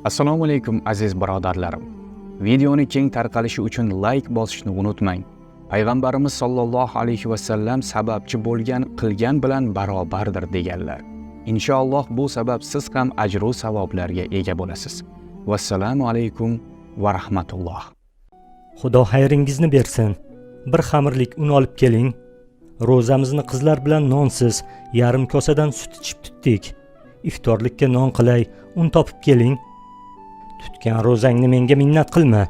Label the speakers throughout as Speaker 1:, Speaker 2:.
Speaker 1: Assalomu alaykum, aziz birodarlarim. Videoni keng tarqalishi uchun like bosishni unutmang. Payg'ambarimiz sollallohu alayhi va sallam sababchi bo'lgan qilgan bilan barobardir deganlar. Inshaalloh bu sabab siz ham ajru savoblarga ega bo'lasiz. Vassalomu alaykum va rahmatulloh.
Speaker 2: Xudo xayringizni bersin. Bir xamirlik un olib keling. Ro'zamizni qizlar bilan nonsiz, yarim kosadan sut ichib tutdik. Iftorlikka non qilay, un topib keling. Tutgan ro'zangni menga minnat qilma.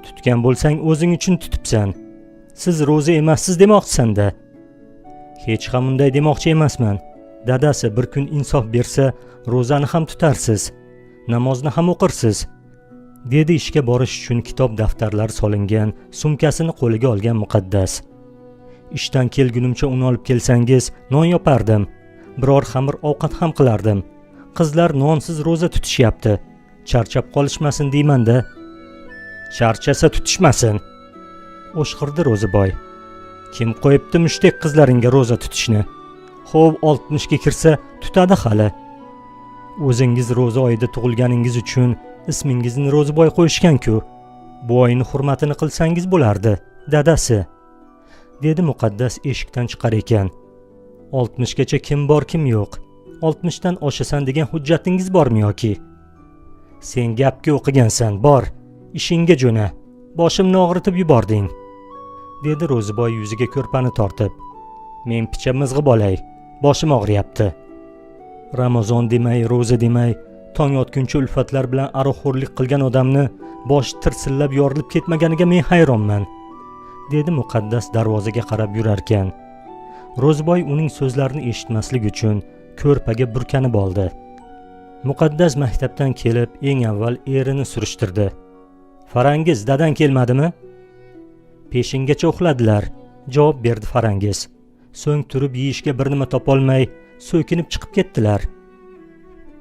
Speaker 2: Tutgan bo'lsang, o'zing uchun tutibsan. Siz ro'za emassiz demoqchisan-da. Hech ham unday demoqchi emasman. Dadasi, bir kun insof bersa, ro'zani ham tutarsiz, namozni ham o'qirsiz, dedi ishga borish uchun kitob, daftarlar solingan sumkasini qo'liga olgan Muqaddas. Ishdan kelgunimcha un olib kelsangiz, non yopardim, biror xamir ovqat ham qilardim. Qizlar nonsiz ro'za tutishyapti, charchab qolishmasin deyman-da. Charchasa, tutishmasin, o'shqirdi Ro'ziboy. Kim qo'yibdi mushtdek qizlaringga ro'za tutishni? Xo'p, 60ga kirsa, tutadi hali. O'zingiz ro'za oyida tug'ilganingiz uchun ismingizni Ro'ziboy qo'yishgan-ku. Bu oyni hurmatini qilsangiz bo'lardi, dadasi, dedi Muqaddas eshikdan chiqar ekan. 60gacha kim bor, kim yo'q? 60dan oshasan degan hujjatingiz bormi yoki? Sen gapga o'qigansan, bor, ishingga jo'na, boshimni og'ritib yubording, dedi Ro'ziboy yuziga ko'rpani tortib. Men picha mizg'ib olay, boshim og'riyapti. Ramazon demay, ro'za demay, tong otguncha ulfatlar bilan aroqxo'rlik qilgan odamni boshi tirsillab yorilib ketmaganiga men hayronman, dedi Muqaddas darvozaga qarab yurarkan. Ro'ziboy uning so'zlarini eshitmaslik uchun ko'rpaga burkanib oldi. Muqaddas maktabdan kelib, eng avval erini surishtirdi. Farangiz, dadang kelmadimi? Peshingacha uxladilar, javob berdi Farangiz. So'ng turib, yeyishga bir nima topolmay, so'kinib chiqib ketdilar.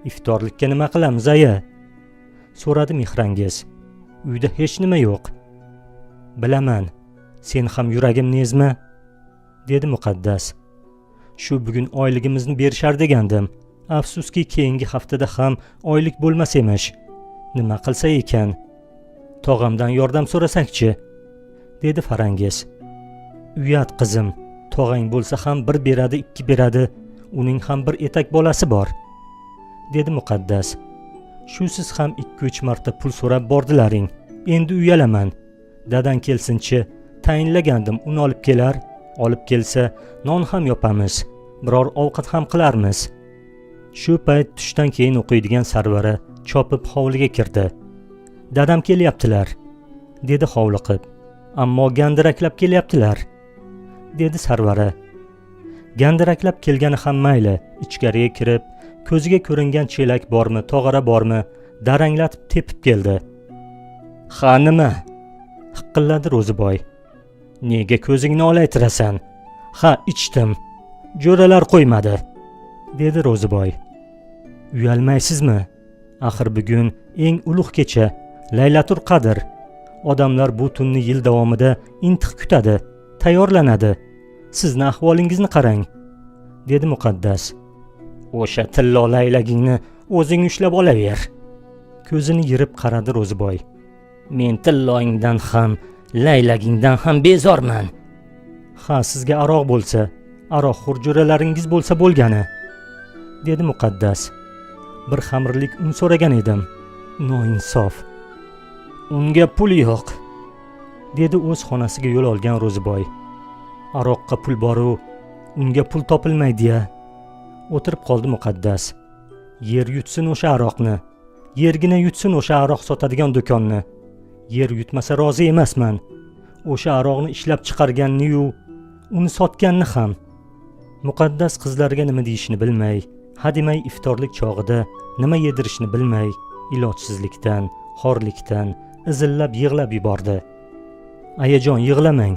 Speaker 2: Iftorlikka nima qilamiz, aya? So'radi Mehrangiz. Uyda hech nima yo'q. Bilaman, sen ham yuragimni ezma, dedi Muqaddas. Shu bugun oyligimizni berishar degandim. Afsuski, keyingi haftada ham oylik bo'lmas emish. Nima qilsa ekan? Tog'amdan yordam so'rasakchi, dedi Farangiz. Uyat, qizim. Tog'ang bo'lsa ham bir beradi, ikki beradi. Uning ham bir etak bolasi bor, dedi Muqaddas. Shusiz ham ikki uch marta pul so'rab bordilaring. Endi uyalaman. Dadang kelsinchi, tayinlagandim, un olib kelar. Olib kelsa, non ham yopamiz, biror ovqat ham qilarmiz. Shu payt tushdan keyin o'qiydigan Sarvara chopib hovliga kirdi. Dadam kelyaptilar, dedi hovliqib. Ammo gandiraklab kelyaptilar, dedi Sarvara. Gandiraklab kelgani ham mayli, ichkariga kirib, ko'ziga ko'ringan chelak bormi, tog'ora bormi, daranglatib tepib keldi. Ha, nima? Hiqilladi Ro'ziboy. Nega ko'zingni olaytirasan? Ha, ichdim, jo'ralar qo'ymadi, dedi Ro'ziboy. Uyalmaysizmi? Axir bugun eng ulug' kecha, Laylatul Qadr. Odamlar bu tunni yil davomida intiq kutadi, tayyorlanadi. Sizni ahvolingizni qarang, dedi Muqaddas. O'sha tillo laylagingni o'zing ushlab olaver. Ko'zini yirib qaradi Ro'ziboy. Men tilloingdan ham, laylagingdan ham bezorman. Ha, sizga aroq bo'lsa, aroqxo'r jo'ralaringiz bo'lsa bo'lgani, dedi Muqaddas. Bir xamirlik un so'ragan edim. Noinsof. Unga pul yo'q, dedi o'z xonasiga yo'l olgan Ro'ziboy. Aroqqa pul boru, unga pul topilmaydi-ya. O'tirib qoldi Muqaddas. Yer yutsin o'sha aroqni. Yergina yutsin o'sha aroq sotadigan do'konni. Yer yutmasa, rozi emasman. O'sha aroqni ishlab chiqarganni-yu, uni sotganni ham. Muqaddas qizlarga nima deyishni bilmay, hademay iftorlik chog'ida nima yedirishni bilmay, ilojsizlikdan, xorlikdan izillab yig'lab yubordi. Ayajon, yig'lamang.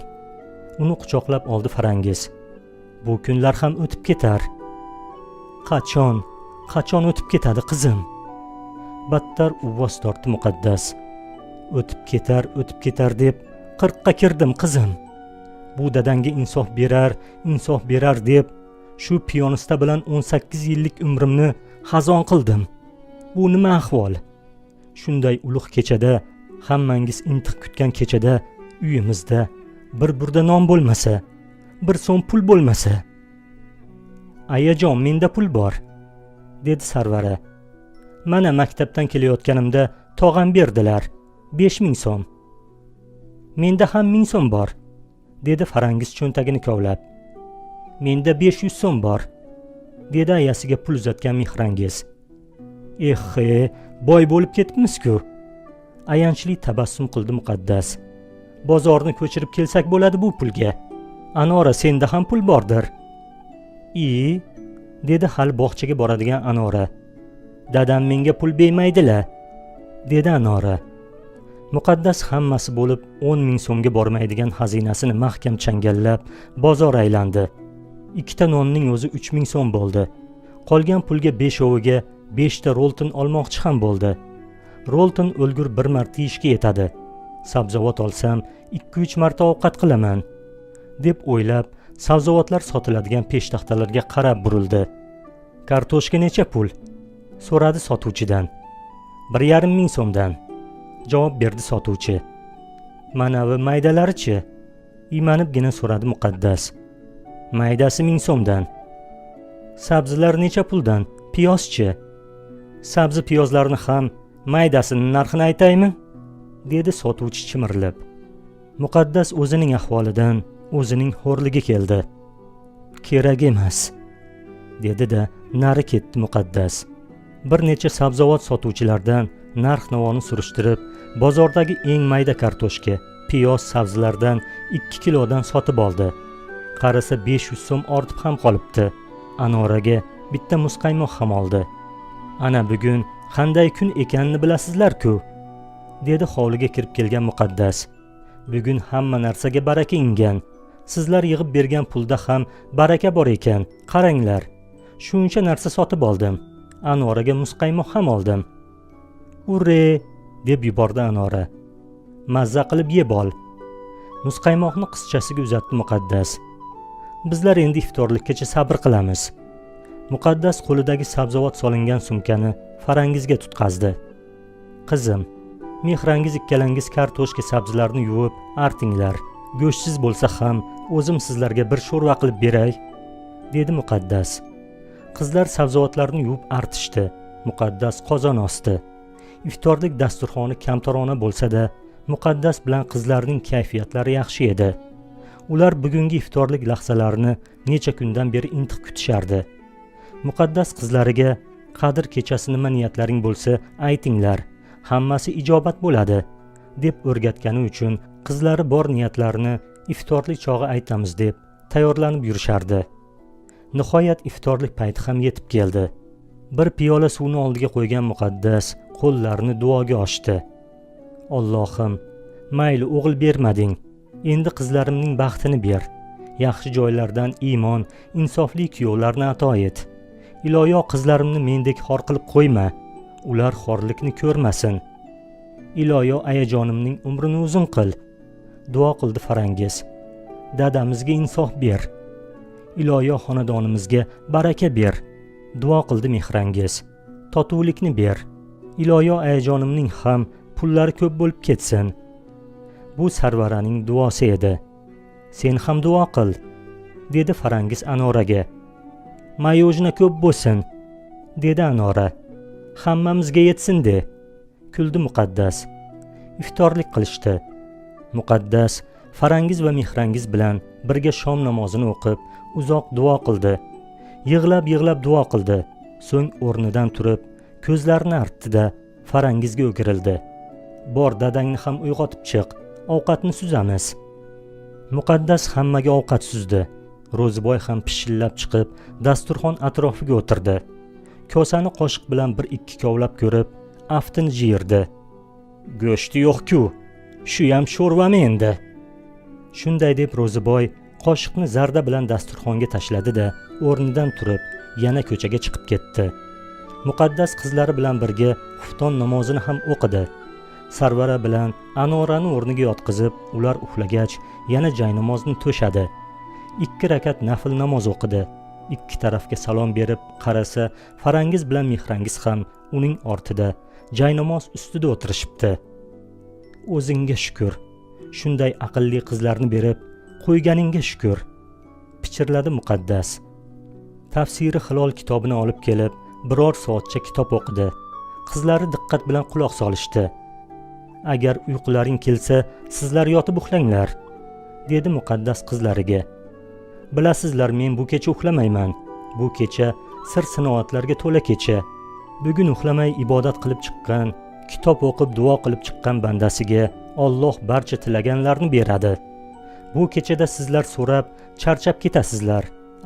Speaker 2: Uni quchoqlab oldi Farangiz. Bu kunlar ham o'tib ketar. Qachon, qachon o'tib ketadi, qizim? Battar uvvos tortdi Muqaddas. O'tib ketar, o'tib ketar deb 40ga kirdim, qizim. Bu dadangga insof berar, insof berar deb shu piyonista bilan 18 yillik umrimni xazon qildim. Bu nima ahvol? Shunday ulug' kechada, hammangiz intiq kutgan kechada uyimizda bir burda non bo'lmasa, bir so'm pul bo'lmasa. Ayajon, menda pul bor, dedi Sarvara. Mana maktabdan kelayotganimda tog'am berdilar 5000 so'm. Menda ham 1000 so'm bor, dedi Farangiz cho'ntagini kovlab. Menda 500 so'm bor, dedi ayasiga pul uzatgan Mehrangiz. Exxe, boy bo'lib ketibmiz-ku. Ayanchli tabassum qildi Muqaddas. Bozorni ko'chirib kelsak bo'ladi bu pulga. Anora, senda ham pul bordir. I, dedi hali bog'chaga boradigan Anora. Dadam menga pul bermaydilar, dedi Anora. Muqaddas hammasi bo'lib 10 ming so'mga bormaydigan xazinasini mahkam changallab bozor aylandi. 2 ta nonning o'zi 3000 so'm bo'ldi. Qolgan pulga beshoviga 5 ta Rolton olmoqchi ham bo'ldi. Rolton o'lgur bir marta yeyishga yetadi. Sabzavot olsam 2-3 marta ovqat qilaman, deb o'ylab sabzavotlar sotiladigan peshtaxtalarga qarab burildi. Kartoshka necha pul? So'radi sotuvchidan. 1,5 ming so'mdan, javob berdi sotuvchi. Manavi maydalarichi? Iymanibgina so'radi Muqaddas. Maydasi 1000 so'mdan. Sabzilar necha puldan? Piyozchi? Sabzi piyozlarni ham maydasini narxini aytaymi? Dedi sotuvchi chimirilib. Muqaddas o'zining ahvolidan o'zining xo'rligi keldi. Kerak emas, dedi-da nari ketdi Muqaddas. Bir necha sabzavot sotuvchilardan narx-navoni surishtirib, bozordagi eng mayda kartoshka, piyoz, sabzilardan 2 kilodan sotib oldi. Qarasa 500 so'm ortib ham qolibdi. Anoraga bitta muzqaymoq ham oldi. Ana bugun qanday kun ekanini bilasizlar-ku, dedi hovliga kirib kelgan Muqaddas. Bugun hamma narsaga baraka ingan. Sizlar yig'ib bergan pulda ham baraka bor ekan. Qaranglar. Shuncha narsa sotib oldim. Anoraga muzqaymoq ham oldim. Urre, deb yubordi Anora. Mazza qilib yeb ol. Muzqaymoqni qizchasiga uzatdi Muqaddas. Bizlar endi iftorlikkacha sabr qilamiz. Muqaddas qo'lidagi sabzavot solingan sumkani Farangizga tutqazdi. Qizim, Mehrangiz ikkalangiz kartoshka sabzilarni yuvib artinglar. Go'shtsiz bo'lsa ham o'zim sizlarga bir sho'rva qilib beray, dedi Muqaddas. Qizlar sabzavotlarni yuvib artishdi. Muqaddas qozon osdi. Iftorlik dasturxoni kamtarona bo'lsa-da, Muqaddas bilan qizlarning kayfiyatlari yaxshi edi. Ular bugungi iftorlik lahzalarini necha kundan beri intiq kutishardi. Muqaddas qizlariga qadr kechasi nima niyatlaring bo'lsa aytinglar, hammasi ijobat bo'ladi, deb o'rgatgani uchun qizlari bor niyatlarini iftorlik chog'i aytamiz deb tayyorlanib yurishardi. Nihoyat iftorlik payti ham yetib keldi. Bir piyola suvni oldiga qo'ygan Muqaddas qo'llarini duoga ochdi. Allohim, mayli o'g'il bermading, endi qizlarimning baxtini ber. Yaxshi joylardan iymon, insofli kuyovlarni ato et. Iloyo qizlarimni mendek xor qilib qo'yma. Ular xorlikni ko'rmasin. Iloyo ayajonimning umrini uzun qil. Duo qildi Farangiz. Dadamizga insof ber. Iloyo xonadonimizga baraka ber. Duo qildi Mehrangiz. Totuvlikni ber. Iloyo ayajonimning ham pullari ko'p bo'lib ketsin. Bu Sarvaraning duosi edi. Sen ham duo qil, dedi Farangiz Anoraga. Mayojna ko'p bo'lsin, dedi Anora. Hammamizga yetsin de, kuldi Muqaddas. Iftorlik qilishdi. Muqaddas Farangiz va Mehrangiz bilan birga shom namozini o'qib, uzoq duo qildi. Yig'lab-yig'lab duo qildi. So'ng o'rnidan turib, ko'zlarini artdi-da Farangizga o'girildi. Bor, dadangni ham uyg'otib chiq, ovqatni suzamiz. Muqaddas hammaga ovqat suzdi. Ro'ziboy ham pishillab chiqib, dasturxon atrofiga o'tirdi. Kosani qoshiq bilan bir ikki kovlab ko'rib, aftini jiyirdi. Go'shti yo'q-ku. Shuyam sho'rvami endi? Shunday deb Ro'ziboy qoshiqni zarda bilan dasturxonga tashladi-da, o'rnidan turib, yana ko'chaga chiqib ketdi. Muqaddas qizlari bilan birga xufton namozini ham o'qidi. Sarvara bilan Anorani o'rniga yotqizib, ular uxlagach, yana jaynamozni to'shadi. 2 rakat nafl namoz o'qidi. Ikki tarafga salom berib qarasa, Farangiz bilan Mehrangiz ham uning ortida jaynamoz ustida o'tirishibdi. O'zingga shukr, shunday aqlli qizlarni berib qo'yganingga shukr, pichirladi Muqaddas. Tafsiri Hilol kitobini olib kelib, biror soatcha kitob o'qidi. Qizlari diqqat bilan quloq solishdi. Agar uyqularing kelsa, sizlar yotib uxlanglar, dedi Muqaddas qizlariga. Bilasizlar, men bu kecha uxlamayman. Bu kecha sir sinoatlarga to'la kecha. Bugun uxlamay ibodat qilib chiqqan, kitob o'qib duo qilib chiqqan bandasiga Alloh barcha tilaganlarni beradi. Bu kechada sizlar so'rab charchab ketasizlar,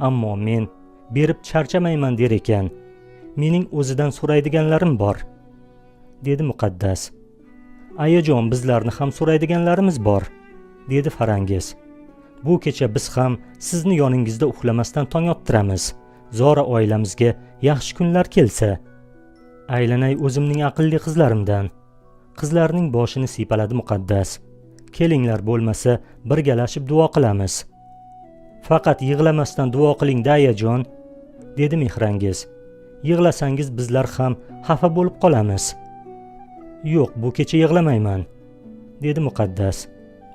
Speaker 2: ammo men berib charchamayman der ekan. Mening o'zidan so'raydiganlarim bor, dedi Muqaddas. Ayajon, bizlarni ham so'raydiganlarimiz bor, dedi Farangiz. Bu kecha biz ham sizni yoningizda uxlamasdan tong ottiramiz. Zora oilamizga yaxshi kunlar kelsa. Aylanay o'zimning aqlli qizlarimdan. Qizlarning boshini siypaladi Muqaddas. Kelinglar, bo'lmasa birgalashib duo qilamiz. Faqat yig'lamasdan duo qiling da, ayajon, dedi Mehrangiz. Yig'lasangiz bizlar ham xafa bo'lib qolamiz. Yo'q, bu kecha yig'lamayman, dedi Muqaddas.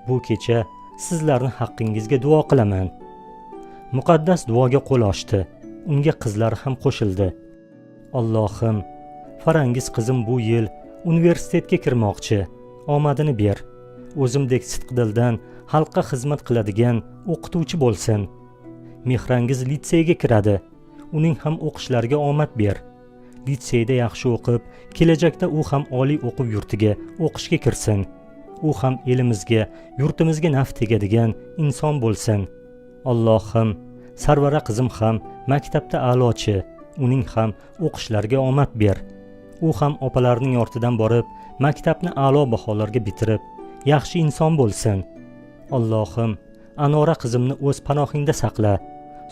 Speaker 2: Bu kecha sizlarni haqqingizga duo qilaman. Muqaddas duoga qo'l ochdi. Unga qizlari ham qo'shildi. Allohim, Farangiz qizim bu yil universitetga kirmoqchi. Omadini ber. O'zimdek sidqidildan xalqqa xizmat qiladigan o'qituvchi bo'lsin. Mehrangiz litseyga kiradi. Uning ham o'qishlariga omad ber. Litseyda yaxshi o'qib, kelajakda u ham oliy o'quv yurtiga o'qishga kirsin. U ham elimizga, yurtimizga naf tegadigan inson bo'lsin. Allohim, Sarvara qizim ham maktabda a'lochi, uning ham o'qishlariga omad ber. U ham opalarining ortidan borib, maktabni a'lo baholarga bitirib, yaxshi inson bo'lsin. Allohim, Anora qizimni o'z panohingda saqla.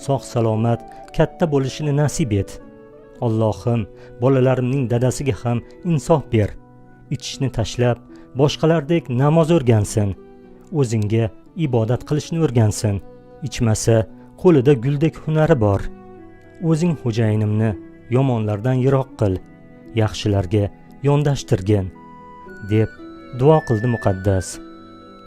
Speaker 2: Sog' salomat katta bo'lishini nasib et. Allohim, bolalarimning dadasiga ham insof ber. Ichishni tashlab, boshqalardek namoz o'rgansin. O'zingga ibodat qilishni o'rgansin. Ichmasa, qo'lida guldek hunari bor. O'zing xo'jayinimni yomonlardan yiroq qil, yaxshilarga yondashtirgin, deb duo qildi Muqaddas.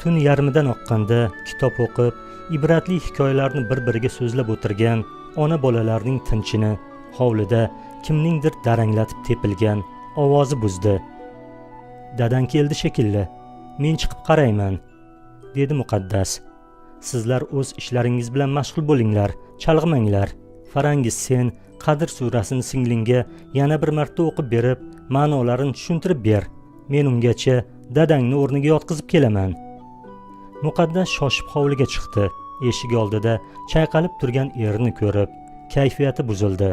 Speaker 2: Tun yarmidan oqqanda kitob o'qib, ibratli hikoyalarni bir-biriga so'zlab o'tirgan ona bolalarning tinchini hovlida kimningdir daranglatib tepilgan ovozi buzdi. Dadang keldi shekilli. Men chiqib qarayman, dedi Muqaddas. Sizlar o'z ishlaringiz bilan mashg'ul bo'linglar, chalg'imanglar. Farangiz, sen Qadr surasini singlingga yana bir marta o'qib berib, ma'nolarini tushuntirib ber. Men ungacha dadangni o'rniga yotqizib kelaman. Muqaddas shoshib hovliga chiqdi. Eshik oldida chayqalib turgan erini ko'rib, kayfiyati buzildi.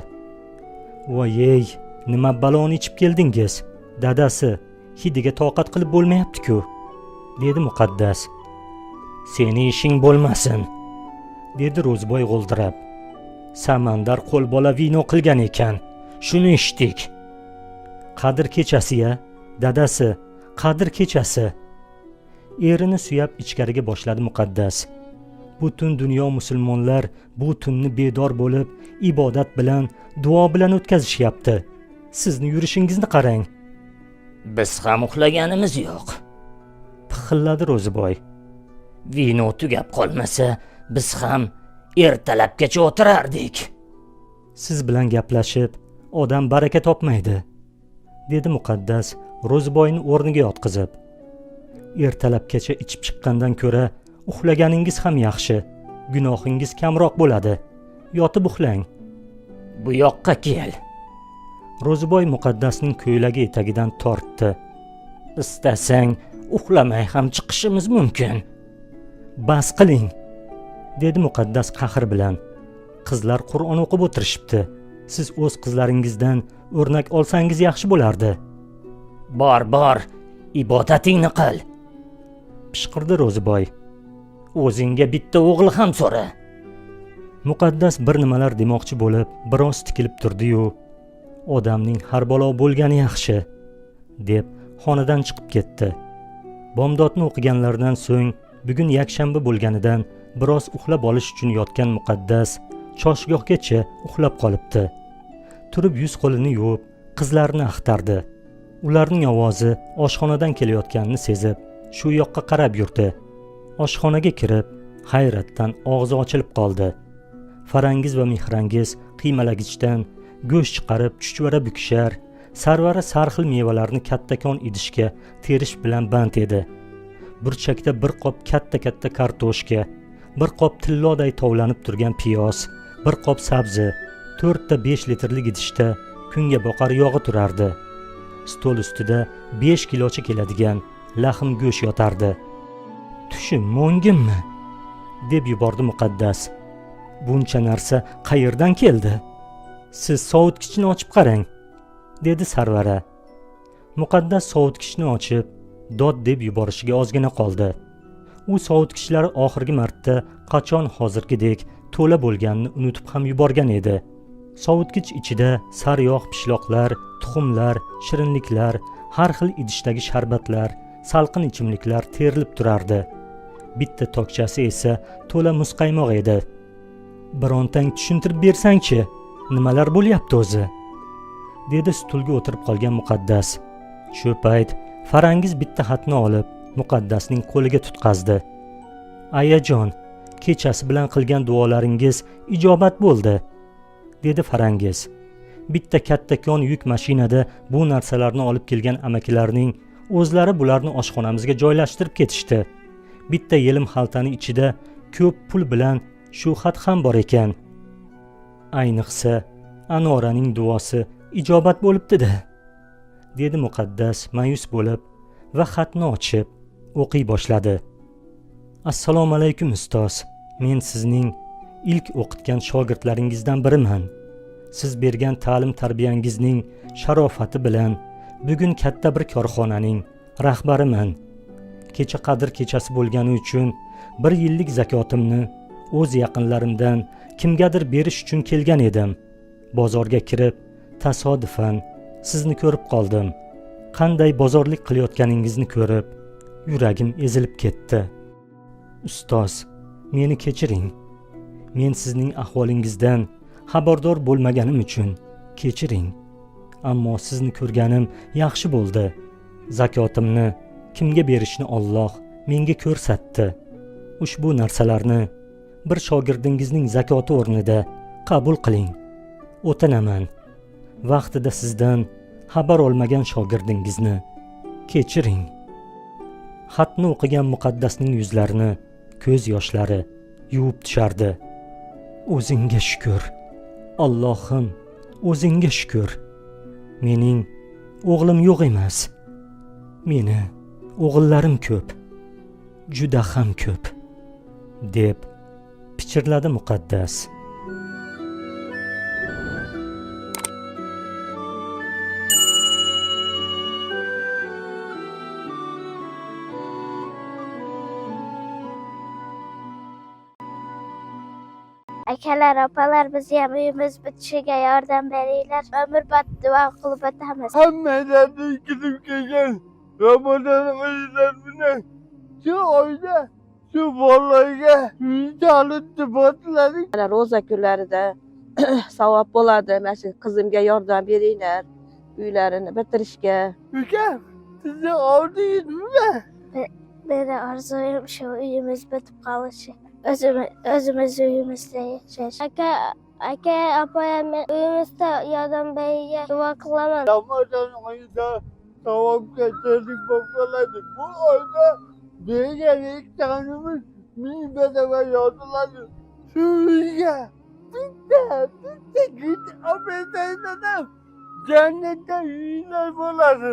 Speaker 2: Voy-ey, nima baloni ichib keldingiz? Dadasi, hidiga toqat qilib bo'lmayapti-ku, dedi Muqaddas. Seni ishing bo'lmasin, dedi Ro'zboy g'o'ldirab. Samandar qo'lbola vino qilgan ekan, shuni ichdik. Qadr kechasi-ya, dadasi, qadr kechasi. Erini suyab ichkariga boshladi Muqaddas. Butun dunyo musulmonlar bu tunni bedor bo'lib, ibodat bilan, duo bilan o'tkazishyapti. Sizni yurishingizni qarang.
Speaker 3: Biz ham uxlaganimiz yo'q,
Speaker 2: pixilladi Ro'ziboy.
Speaker 3: Vino tugab qolmasa, biz ham ertalabgacha o'tirardik.
Speaker 2: Siz bilan gaplashib, odam baraka topmaydi, dedi Muqaddas Ro'ziboyni o'rniga yotqizib. Ertalabgacha ichib chiqqandan ko'ra uxlaganingiz ham yaxshi. Gunohingiz kamroq bo'ladi. Yotib uxlang.
Speaker 3: Bu yoqqa kel.
Speaker 2: Ro'ziboy Muqaddasning ko'ylagi etagidan tortdi.
Speaker 3: Istasang, uxlamay ham chiqishimiz mumkin.
Speaker 2: Bas qiling, dedi Muqaddas qahr bilan. Qizlar Qur'on o'qib o'tirishibdi. Siz o'z qizlaringizdan o'rnak olsangiz yaxshi bo'lardi.
Speaker 3: Bor, bor, ibodatingni qil,
Speaker 2: pishqirdi Ro'ziboy.
Speaker 3: O'zingga bitta o'g'il ham so'ra.
Speaker 2: Muqaddas bir nimalar demoqchi bo'lib, biroz tikilib turdi-yu, odamning har balo bo'lgani yaxshi, deb xonadan chiqib ketdi. Bomdodni o'qiganlaridan so'ng bugun yakshanba bo'lganidan biroz uxlab olish uchun yotgan Muqaddas choshgohgacha uxlab qolibdi. Turib yuz qo'lini yuvib, qizlarini axtardi. Ularning ovozi oshxonadan kelayotganini sezib, shu yoqqa qarab yurdi. Oshxonaga kirib, hayratdan og'zi ochilib qoldi. Farangiz va Mehrangiz qiymalagichdan go'sht chiqarib chuchvara bukishar, Sarvara sarxil mevalarni kattakon idishga terish bilan band edi. Burchakda bir qop katta-katta kartoshka, bir qop tilloday tovlanib turgan piyoz, bir qop sabzi, 4 ta 5 litrlik idishda kunga boqar yog'i turardi. Stol ustida 5 kilocha keladigan lahm go'sht yotardi. "Tushim mo'ngimmi?" deb yubordi Muqaddas. "Buncha narsa qayerdan keldi? Siz sovutgichni ochib qarang", dedi Sarvara. Muqaddas sovutgichni ochib, dod deb yuborishiga ozgina qoldi. U sovutgichlari oxirgi marta qachon hozirgidek to'la bo'lganini unutib ham yuborgan edi. Sovutgich ichida sariyog' pishloqlar, tuxumlar, shirinliklar, har xil idishdagi sharbatlar, salqin ichimliklar terilib turardi. Bitta tokchasi esa to'la muzqaymoq edi. "Birontang tushuntirib bersangchi, nimalar bo'lyapti o'zi?" dedi stulga o'tirib qolgan Muqaddas. Shu payt Farangiz bitta xatni olib, Muqaddasning qo'liga tutqazdi. "Ayajon, kechasi bilan qilgan duolaringiz ijobat bo'ldi", dedi Farangiz. Bitta kattakon yuk mashinada bu narsalarni olib kelgan amakilarning o'zlari bularni oshxonamizga joylashtirib ketishdi. Bitta yelim xaltani ichida ko'p pul bilan shu xat ham bor ekan. Ayniqsa, Anoraning duosi ijobat bo'libdi-da, dedi Muqaddas ma'yus bo'lib va xatni ochib o'qiy boshladi. Assalomu alaykum ustoz. Men sizning ilk o'qitgan shogirdlaringizdan biriman. Siz bergan ta'lim tarbiyangizning sharofati bilan bugun katta bir korxonaning rahbariman. Kecha Qadr kechasi bo'lgani uchun bir yillik zakotimni o'z yaqinlarimdan kimgadir berish uchun kelgan edim. Bozorga kirib, tasodifan sizni ko'rib qoldim. Qanday bozorlik qilayotganingizni ko'rib, yuragim ezilib ketdi. Ustoz, meni kechiring. Men sizning ahvolingizdan xabardor bo'lmaganim uchun kechiring. Ammo sizni ko'rganim yaxshi bo'ldi. Zakotimni kimga berishni Alloh menga ko'rsatdi. Ushbu narsalarni bir shogirdingizning zakoti o'rnida qabul qiling. O'tinaman. Vaqtida sizdan xabar olmagan shogirdingizni kechiring. Xatni o'qigan Muqaddasning yuzlarini ko'z yoshlari yuvib tushardi. O'zingga shukr. Allohim, o'zingga shukr. Mening o'g'lim yo'q emas. Meni o'g'illarim ko'p. Juda ham ko'p, deb pichirladi Muqaddas.
Speaker 4: Akalar, opalar, bizni ham uyimiz bitishiga yordam beringlar. Umrbod duo qilib o'tamiz.
Speaker 5: Hammalarni kirib kelgan Ramazon oylar bilan shu oyda shu bolalarga uychalib botladik.
Speaker 6: Mana ro'za kunlarida savob bo'ladi. Mana shu qizimga yordam beringlar uylarini bitirishga.
Speaker 5: Uka, sizni oldingiz nima?
Speaker 4: Meni orzuyim shu uyimiz bitib qolishi. O'zimiz uyimizda yashash. Aka, opa, men uyimizda yordam beringlar. Duo qilaman.
Speaker 5: Ramazon oyida savobga sherik bo'lib qoladi. Bu oyda bergan ehsonimiz 1000 barobar yoziladi. Shu uyga bitta git olib bersangiz jannatda uylar bo'ladi.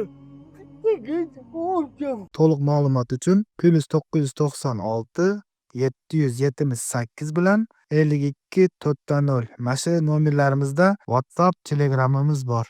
Speaker 5: Bitta git uchun.
Speaker 7: To'liq ma'lumot uchun +996 778 bilan 52 4 0 mana shu nomerlarimizda WhatsApp, Telegramimiz bor.